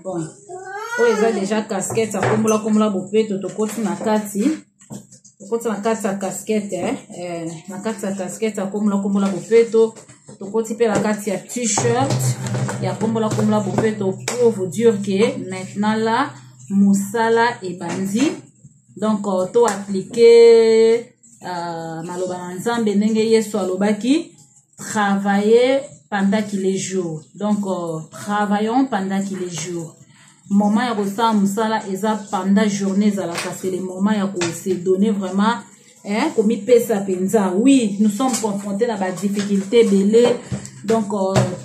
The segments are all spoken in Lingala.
Bon, oyo eza deja casquette ya kombola kombola bopeto. Tokoti na kati, tokoti na kati ya casquette, eh, eh, na kati ya casquette ya kombola kombola bopeto. Tokoti mpe na kati ya t-shirt ya kombola kombola bopeto, pour vous dire que maintenant là mosala ebandi. Donc to appliquer maloba na Nzambe ndenge Yesu alobaki: "Travailler pendant qu'il est jour." Donc travaillons pendant qu'il est jour. Moment ya kosala mosala eza pendant journée ezalaka, c'est le moment ya kose donner vraiment, hein, komipesa mpenza. Oui, nous sommes confrontés na badifficulté ebele. Donc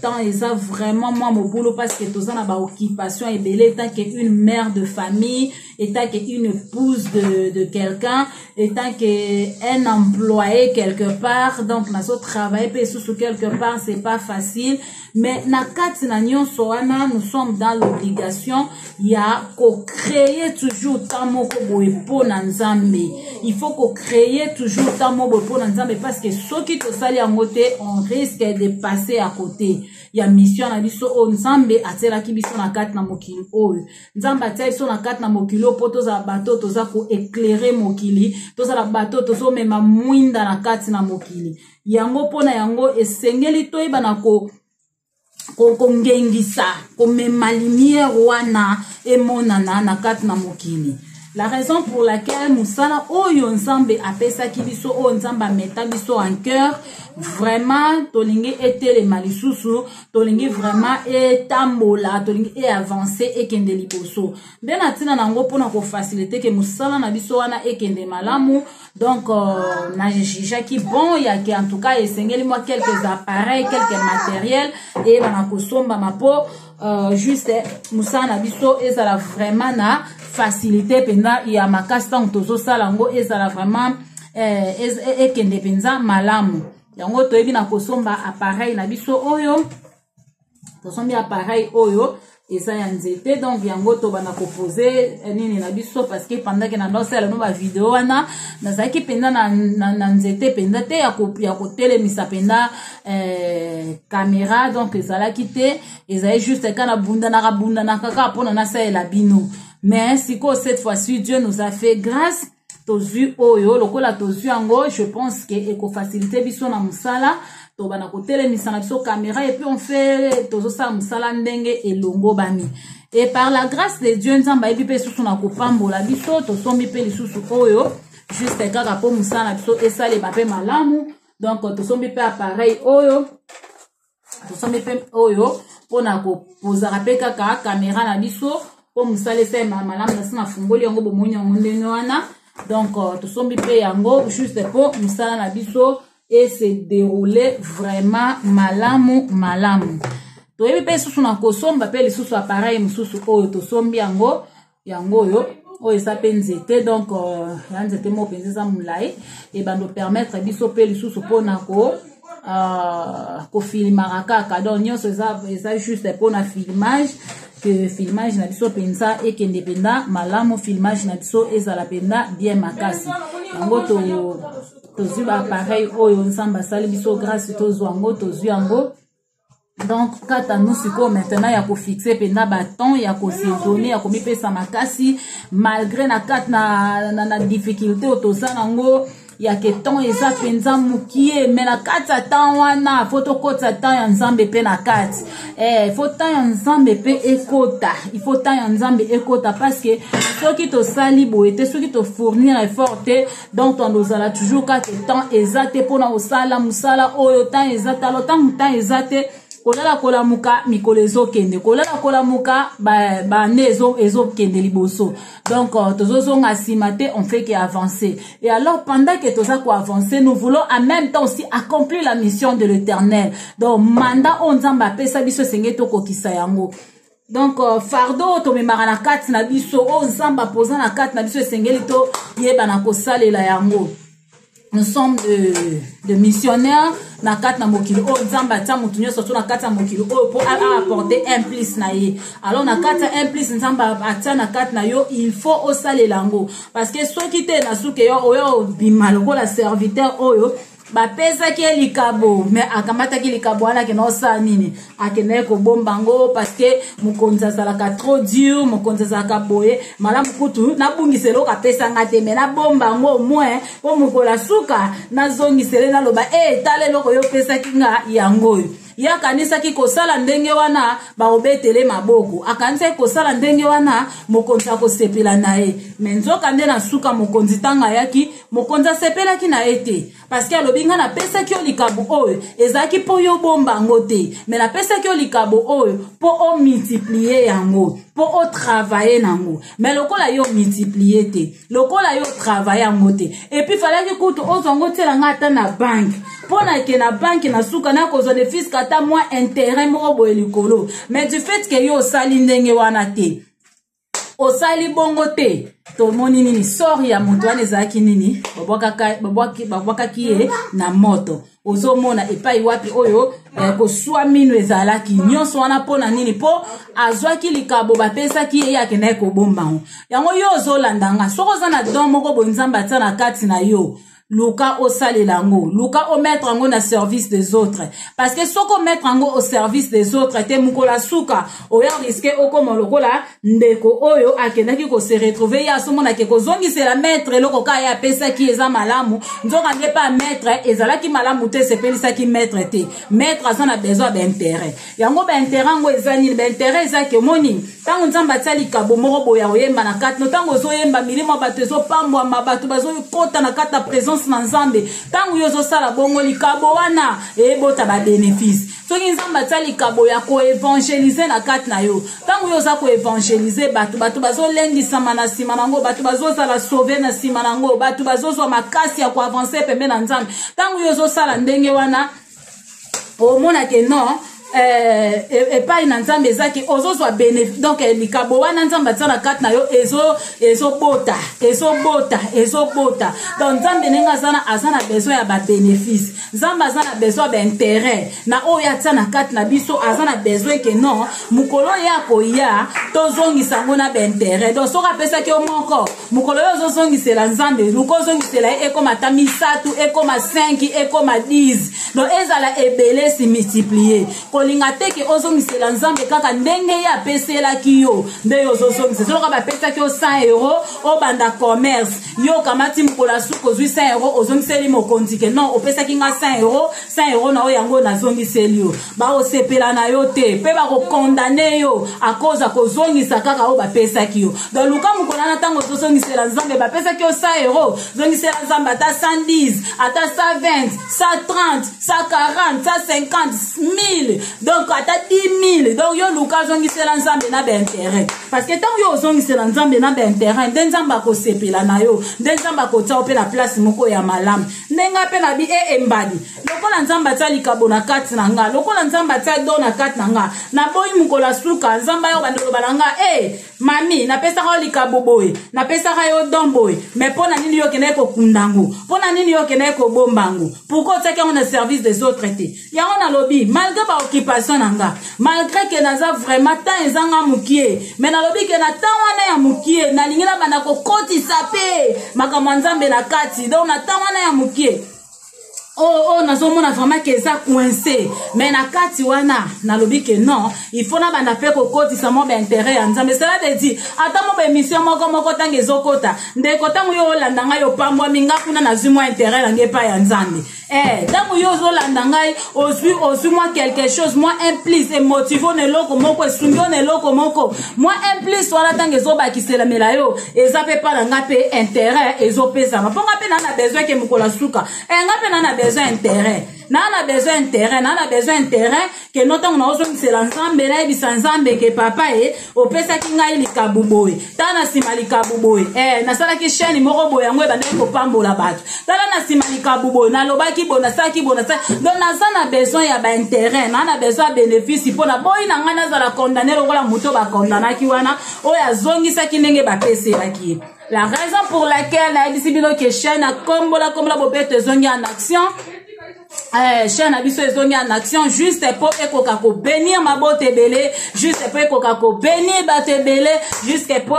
temps eza vraiment mwa mobulu, parce que toza na baoccupation ebele, tant que une mère de famille, étant que une épouse de quelqu'un, étant que un employé quelque part. Donc nazo travailler mpe lisusu quelque part, c'est pas facile. Mais na kati na nyonso wana, nous sommes dans l'obligation ya kocréer toujours temps moko boye mpo na Nzambe. Il faut kocréer toujours temps moko boye mpo na Nzambe, parce que soki tosali yango te, on risque de passer à côté ya mission na biso oyo Nzambe atielaki biso na kati na mokili oyo. Nzambe atia biso na kati na mokili oyo mpo tozala bato toza koéclairer mokili, tozala bato tozomema mwinda na kati na mokili yango. Mpona yango esengeli toyeba na ko kongengisa, komema lumière wana emonana na kati na mokili. La raison pour laquelle mosala oyo Nzambe apesaki biso, oyo Nzambe ameta biso en cœur, vraiment tolingi etelema lisusu, tolingi vraiment etambola, tolingi eavance, ekende liboso. Nde na ntina na yango, mpona kofaciliter ke mosala na biso wana ekende malamu, donc najugeaki bon ya ke en tout cas esengeli mwa quelques appareils, quelques matériels eyebana kosombama, mpo juste mosala na biso ezala vraiment na facilité mpenza ya makasi. Ntango tozosala yango, ezala vraiment ekende mpenza malamu. Yango toyebi na kosomba appareil na biso oyo. Tosombi appareil oyo eza ya nzete. Donc yango tobanda kopose nini na biso, parce que pendant ke na ndosala no bavideo wana, nazalaki mpenza na nzete mpenza te ya kotelemisa mpenza caméra. Donc ezalaki te, ezali juste ka nabundanaka bundanaka kaka mpona nasalela bino. Mais sikoyo, cette fois-ci, Dieu nous a fait grâce, tozwi oyo. Lokola tozwi yango, je pense ke ekofaciliter biso na mosala. Tobanda kotelemisa na biso caméra et puis on fait, tozosala mosala ndenge elongobami. Et par la grâce de Dieu, Nzambe ayebi mpe lisusu na kopambola biso, tosombi mpe lisusu oyo, juste kaka mpo mosala na biso esalema mpe malamu. Donc tosombi mpe appareil oyo, tosombi mpe oyo mpona kopozaka mpe kaka caméra na biso, mpo mosala esalema malamu. Nasi nafungoli yango, bomoni yango ndenge wana. Donc tosombi mpe yango juste mpo mosala na biso ese déroule vraiment malamu malamu. Toyebi mpe lisusu na kosomba mpe lisusu appareil mosusu oyo. Tosombi yango, yango oyo, oyo eza mpe nzete. Donc ya nzete moko mpenza eza molai, ebando permettre biso mpe lisusu mpona ko kofilmaka kaka. Donc nyonso eza juste mpona filmage, ke filmage na biso mpenza ekende mpenza malamu, filmage na biso ezala mpenza bien makasi. Yango tozwi baappareil oyo Nzambe asali biso grâce, tozwa yango, tozwi yango. Donc kata nous sikoyo maintenant ya kofixe mpenza batemps ya kose donner, ya komipesa makasi, malgré na kati na difficulté oyo toza nango ya ke temps eza mpenza mokie. Me na kati ya temps wana, faut tokotisa temps ya Nzambe mpe na kati. Faut temps ya Nzambe mpe ekota, il faut temps ya Nzambe ekota, parce que soki tosali boye te, soki tofournir effort te, donc tozala toujours kaka temps eza te mpona kosala mosala oyo, temps eza te. Alors ntango temps eza te, kolala kolamuka, mikolo ezokende, kolala kolamuka, bane ezokende liboso. Donc tozozonga nsima te, on fait que avancer. Et alors, pendant que toza koavancer, nous voulons en même temps aussi accomplir la mission de l'Éternel. Donc mandat oyo Nzambe apesa biso, esengeli tokokisa yango. Donc fardeau oyo tomemaka na kati na biso, oyo Nzambe apoza na kati na biso, esengeli toyeba na kosalela yango. Nous sommes de missionnaires na kati na mokili oyo. Nzambe atia motu nyonso to na kati ya mokili oyo mpo aapporte un plus na ye. Alors na kati ya un plus Nzambe atia na kati na yo, il faut osalela yango, parce que soki te, na suki yo oyo obima lokola serviteur oyo. Bapesaki ye likabo, me akamataki likabo wana, akenda kosala nini? Akendaki kobomba yango, parceke mokonzi azalaka trop dur, mokonzi azalaka boye. Malamu kutu nabungisa eloko apesanga te, me nabomba yango au moins mpo mokolo ya suka nazongisele, naloba e tala eloko yo opesaki nga yango oyo. Ye akanisaki kosala ndenge wana bakobetele maboko, akanisaki kosala ndenge wana mokonzi akosepela na ye. Me nzoka nde na suka, mokonzi ntango ayaki, mokonzi asepelaki na ye te, parceke alobi: ngai napesaki yo likabo oyo ezalaki mpo yo bomba yango te, me napesaki yo likabo oyo mpo omultiplie yango, mpo otravaille na yango. Me lokola yo omultiplie te, lokola yo travaille yango te, epuis falaki kutu ozwa yango, otiela ngai ata na banke, mpo na ke na banke na suka nakozwa ne fiske ata mwa interet moko boye likolo. Mais du fait ke yo osali ndenge wana te, osali bongo te, tomoni nini? Sort ya moto wana ezalaki nini? Babwakaki ye na moto. Ozomona epai wapi oyo koswa mino ezalaki nyonso wana. Mpo na nini? Mpo azwaki likabo bapesaki ye, ye akendaki kobomba yango. Yango yo ozolanda nga, soki oza na don moko boye Nzambe atia na kati na yo, luka osalela yango, luka omettre yango na service des autres, parce que soki omettre yango au service des autres te, mokolo ya suka oya riske okoma lokola ndeko oyo akendaki kose retrouve. Ye asomonake kozongisela maître eloko kaka ye apesaki eza malamu, nzoka nde pa maître ezalaki malamu te, esepelisaki maître te. Maître aza na besoin ya baintérêt. Yango baintérêt yango eza nini? Baintérêt eza ke, omoni, ntango Nzambe atia likabo moko boye ya koyemba na kati no, ntango ozoyemba, milimo ya bato ezopambwama, bato bazokota na kati ya présence na Nzambe. Ntango yo ozosala bongo, likabo wana ebota babénéfice. Soki Nzambe atia likabo ya koevangelize na kati na yo, ntango yo oza koevangelize bato, bato bazolendisama na nsima na yango, bato bazozala sauve na nsima na yango, bato bazozwa makasi ya koavanse pembe na Nzambe. Ntango yo ozosala ndenge wana, omona ke non, epai na Nzambe ezaki ozozwa bénéfice. Donc likabo wana Nzambe atia na kati na yo ezobota, ezobota, ezobota. Donc Nzambe ndenge aza na besoin ya babénéfice, Nzambe aza na besoin ya baintérêt na oyo atia na kati na biso. Aza na besoin ke non, mokolo oyo akoya, tozongisa yango na baintérêt. Donc soki apesaki yo moko, mokolo oyo ozozongisela Nzambe, luka ozongisela ye ekoma ata misato, ekoma 5, ekoma 10, donc ezala ebele, se multiplier. Kolinga te ke ozongisela Nzambe kaka ndenge ye apeselaki yo nde yo ozozongisa. Soloka bapesaki yo 100 euro, obanda commerce, yo okamati, mokolo ya suka ozwi 100 euro, ozongiseli mokonzi ke non, opesaki nga 100 euro, 100 euro na oyo yango nazongiseli yo. Bakosepela na yo te mpe bakokondane yo akoza kozongisa kaka oyo bapesaki yo. Donc luka mokolo wana, ntango ozozongisela Nzambe, bapesaki yo 100 euro, zongisela Nzambe ata 110, ata 120, 130, 140, 150, 1000, donc ata 10 000. Donc yo luka azongisela Nzambe na baintérêt, parce que ntango yo ozongisela Nzambe na baintérêt, nde Nzambe akosepela na yo, nde Nzambe akotia yo mpe na place moko ya malamu. Ndenge mpe na bi e embali, lokola Nzambe atia likabo na kati na nga, lokola Nzambe atia don na kati na nga, naboyi mokolo ya suka Nzambe ayo bandoloba na nga: e mami, napesaka yo likabo boye, napesaka yo don boye, mais mpo na nini yo okendaki kokunda yango? Mpo na nini yo okendaki kobomba yango? Pourquoi otiaki yango na service des autres te? Yango nalobi, malgré baoccupation na nga, malgré ke naza vraiment temps ezanga mokie, mais nalobi ke na temps wana ya mokie, nalingi nabanda kokotisa mpe makambo ya Nzambe na kati. Donc na temps wana ya mokie oyo, oh, nazomona vraiment ke eza coincé, mais na kati wana nalobi ke non, il faut nabanda mpe kokotisa mwa baintérêt ya Nzambe. Cela veut dire ata mo baémission moko moko, ntango ezokota, ndeko, ntango yo olanda ngai, opambwami, nga kuna nazwi mwa intérêt na ngai epai ya Nzambe. Ntango yo ozolanda ngai, ozwi mwa quelque chose, mwa un plus emotive na eloko moko, esungi yo na eloko moko, mwa un plus wana, ntango ezobakiselamela yo, eza mpe mpa na nga mpe intérêt ezopesama, mpo nga mpe naa na besoin ke mokolo ya suka, nga mpe naa na besoin intérêt, naa na besoin intérêt, naa na besoin intérêt ke no, ntango naozongisela Nzambe, nayebisa Nzambe ke papa, e opesaki ngai likabu boye, tala na nsima likabu boye, nasalaki chaîne moko boye, yango ebandaki kopambola bato, tala na nsima likabu boye, nalobaki boye, nasalaki boye, nasalaki. Donc naza na besoin ya baintérêt, naa na besoin ya bénéfice, mpo na boyi na ngai nazala condamné lokola moto bakondanaki wana oyo azongisaki ndenge bapeselaki ye. La raison pour laquelle nayebisi bino ke chaîne Akombola Kombola Bobeto ezongi en action. Eh, chaîne na biso ezongi en action juste mpo ekoka kobenir mabota ebele juste mpo ekoka kobenir bato ebele juste mpo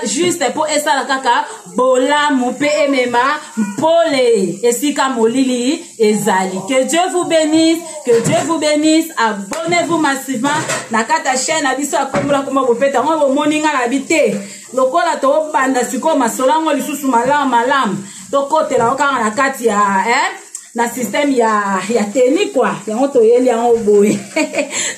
juste mpo esala kaka bolamu mpe emema mpole esika molili ezali. Que Dieu vous bénisse, que Dieu vous bénisse. Abonnez-vous massivement na kati ya chaîne na biso ya Kombola Kombo Bopeta. Yango bomoni nga na bi te lokola tobanda sikoyo masolo yango lisusu malamu malamu, tokotela yango kaka na kati ya eh, na système ya teni kwa yango toyeli yango boye,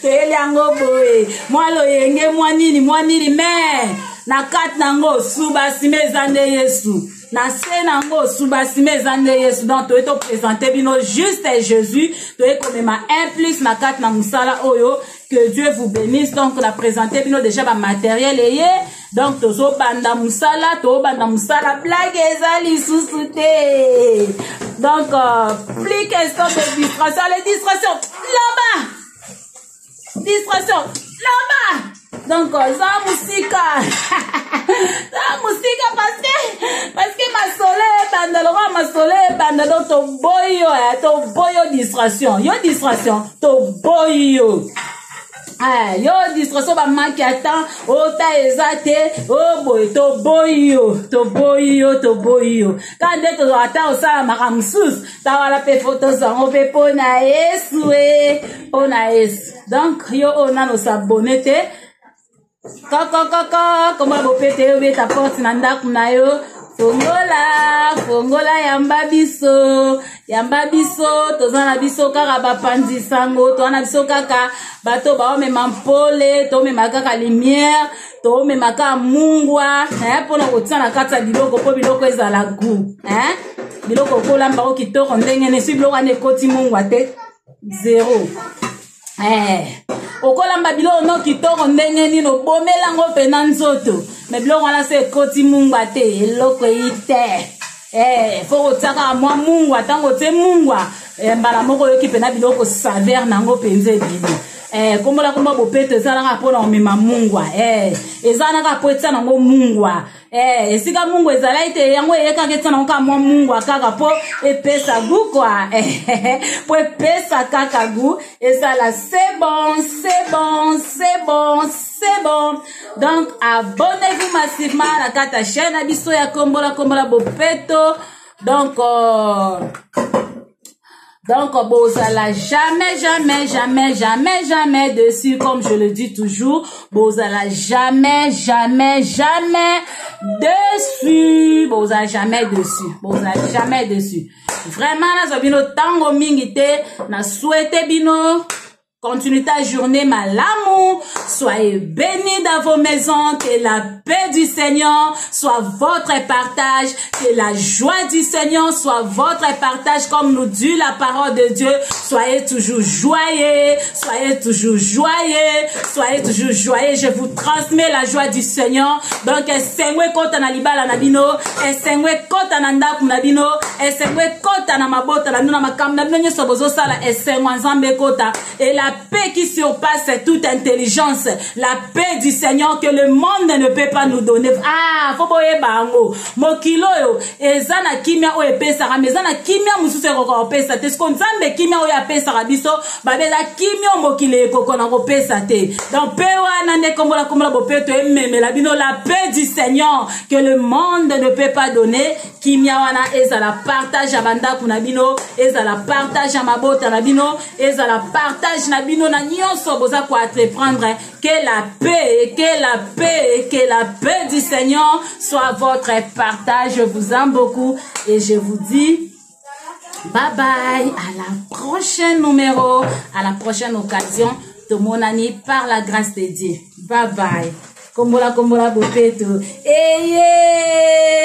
toyeli yango boye, mwa loyenge, mwa nini, mwa nini, mais na kati nango subasime eza nde Yesu, na se nango subasime eza nde Yesu. Donc toye topresente bino juste Jésus, toye komema un plus na kati na mosala oyo. Que Dieu vous bénisse. Donc na présente bino déjà bamatériel eye, donc tozobanda mosala, tozobanda mosala, blague eza lisusu te. Donc plus question de distraction, les distractions là-bas, distraction là-bas. Donc za mosika, za mosika, parce que masolo ebanda lokola masolo ebanda. Donc toboyi yo, toboyi yo distraction, yo distraction toboyi yo. Ah, yo distraction, bamanque ya temps, ota eza te o boye, toboyi yo, toboyi yo, toboyi yo. Ka nde tozwaka ta osala makambo mosusu tawala mpe fo tozwango mpe mpo na Yesu e, mpo na Yesu. Donc yo oyo nano os'abonner te, kokokoko, komba bopete, obeta porte na ndako na yo, fongola, fongola, yamba biso, yamba biso. Toza na biso kaka bapanzi sango, toza na biso kaka bato baomema mpole, tomema kaka lumière, tomema kaka mungwa mpona kotia na kati ya biloko mpo biloko ezala goût, eh? Biloko okolamba o kitoko ndenge nini, si biloko wana ekoti mungwa te, zero. Okolamba biloko no kitoko ndenge nini, obomelango mpena nzoto, mais biloko wana so ekoti mungwa te, eloko eyi te. Fo kotia kaka mwa mungwa. Ntango otie mungwa, mbala moko oyoki mpena biloko saveur nango mpenza ebimi. Kombola komba bopeto ezalaka mpona komema mungwa, ezalaka mpo etia nango mungwa. Esika mungwa ezalaki te, yango eyekaka etia nango kaka mwa mungwa kaka mpo epesa goût quoi, mpo epesa kaka goût, ezala c'est bon, c'est bon, c'est bon, c'est bon. Donc abonnez-vous massivement na kati ya chaîne na biso ya Kombola Kombola Bopeto. Donc bozala jamais, jamais, jamais, jamais, jamais déçus. Comme je le dis toujours, bozala jamais, jamais, jamais déçus, bozala jamais déçus, bozala jamais déçus. Vraiment, nazwa bino ntango mingi te, na souhaite bino continuité ta journée malamu. Soyez bénis dans vos maisons. Que la paix du Seigneur soit votre partage. Que la joie du Seigneur soit votre partage. Comme nous dit la parole de Dieu. Soyez toujours joyeux. Soyez toujours joyeux. Soyez toujours joyeux. Je vous transmets la joie du Seigneur. Donc, esengo ekota na libala na bino. Esengo ekota na ndako na bino. Esengo ekota na mabota na bino, na makambo na bino nyonso bozosala. Esengo ya Nzambe ekota. Et la paix qui surpasse toute intelligence, la paix du Seigneur que le monde ne peut pas nous donner. Ah, fo boyeba yango. Mokili oyo eza na kimia oyo epesaka, mais eza na kimia mosusu ekoka kopesa te. Siko Nzambe, kimia oyo apesaka biso, babeza kimia oyo mokili ekoka na kopesa te. Donc mpe wana nde Kombola Kombola Bopeto ememela bino la paix du Seigneur que le monde ne peut pas donner. Kimia wana ezala partage ya bandako na bino, ezala partage ya mabota na bino, ezala partage na bino na nyonso boza koentreprendre. Que la paix, que la paix, que la paix du Seigneur soit votre partage. Je vous aime beaucoup et je vous dis bye bye, à la prochaine numéro, à la prochaine occasion. Tomonani par la grâce de Dieu. Bye bye. Kombola Kombola Bopeto eye.